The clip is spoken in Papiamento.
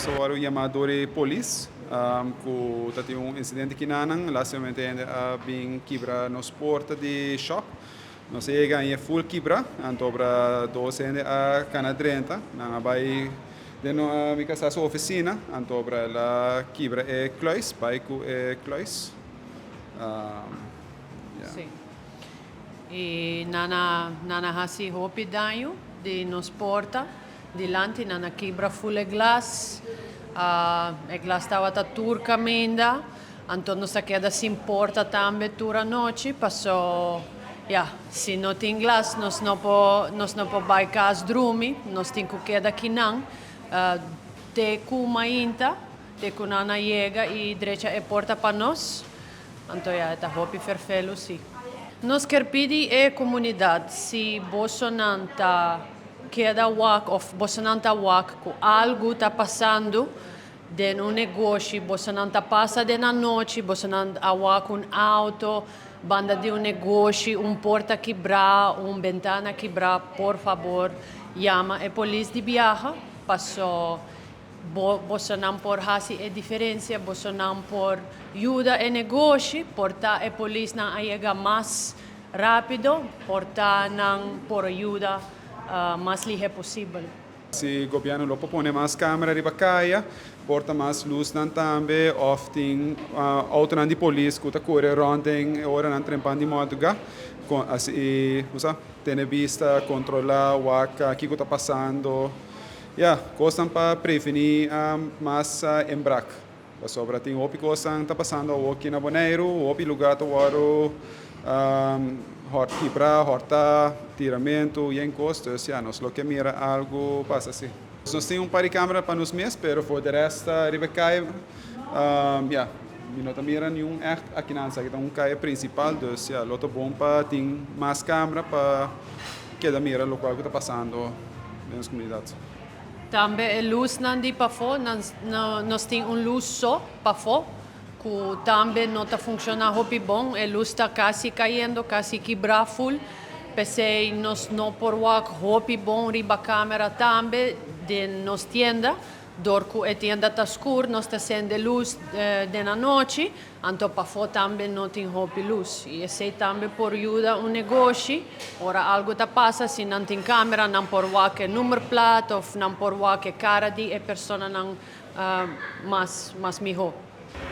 Nos a wòrdu yamá dor e polis ku ta tin un insidente kinanan. Lastimamente hende a bin kibra nos porta di shop. Nos a yega i e full kibra, anto obra dos hende a kana drenta. Nan a bai den mi kasá su ofisina, anto obra el a kibra e kluis, bai ku e kluis. Sí. I nan a nan a hasi hopi daño di nos porta dilanti, nan a kibra full e glas, e glas tabata tur kaminda, anto nos a keda sin porta tambe tur anochi, paso ya, si no tin glas nos no por nos no por bai kas drumi, nos tin ku keda kinan te ku mainta, te ku nan a yega i drecha e porta pa nos. Anto ya e ta hopi ferfelu si. Nos kier pidi e komunidat si bosonan ta keda wak of bosonan ta wak ku algu ta pasando den un negoshi, bosonan ta pasa den anochi, bosonan a wak un auto banda di un negoshi, un porta kibrá, un bentana kibrá, por fabor yama e polis di biaha paso Bo bosonan por hasi e diferensia, bosonan por yuda e negoshi, por ta e polisnan a yega mas rápido, por ta nan por yuda mas lihe posibel. Si gobièrnu lo por pone mas kamera riba kaya, por ta mas lusnan tambe òf tin outonan di polis ku ta kore rònt den e oranan trempan di mòdruga, asi tene bista, kontrolá, wak kiko ta pasando. Ya, kosnan pa prevení mas inbrak. Pasobra tin hopi kosnan ta pasando awoki na Boneiru, hopi lugá ta wòrdu hòrt kibrá, hòrtá, tiramentu, yen kos. Dus ya, nos lo ke mira algu pasa así. Nos tin un par di kamera pa nos mes, pero for de rest riba e kai, ya, mi no ta mira niun ègt akinan. Esaki ta un kai prinsipal, dus ya, lo ta bon pa tin mas kamera pa keda mira lokual ku ta pasando den nos komunidat. Tambe e lusnan di pafó, nos tin un lus so pafó ku tambe no ta funshoná hopi bon. E lus ta kasi kayendo, kasi kibrá ful. P'esei nos no por wak hopi bon riba kamera tambe den nos tienda. Dor ku e tienda ta skur, nos ta sende lus den anochi. Anto pafó tambe no tin hopi lus i esei tambe por yuda un negoshi ora algu ta pasa, si nan tin kamera nan por wak e nummerplaat of nan por wak e kara di e personanan mas mas mihó.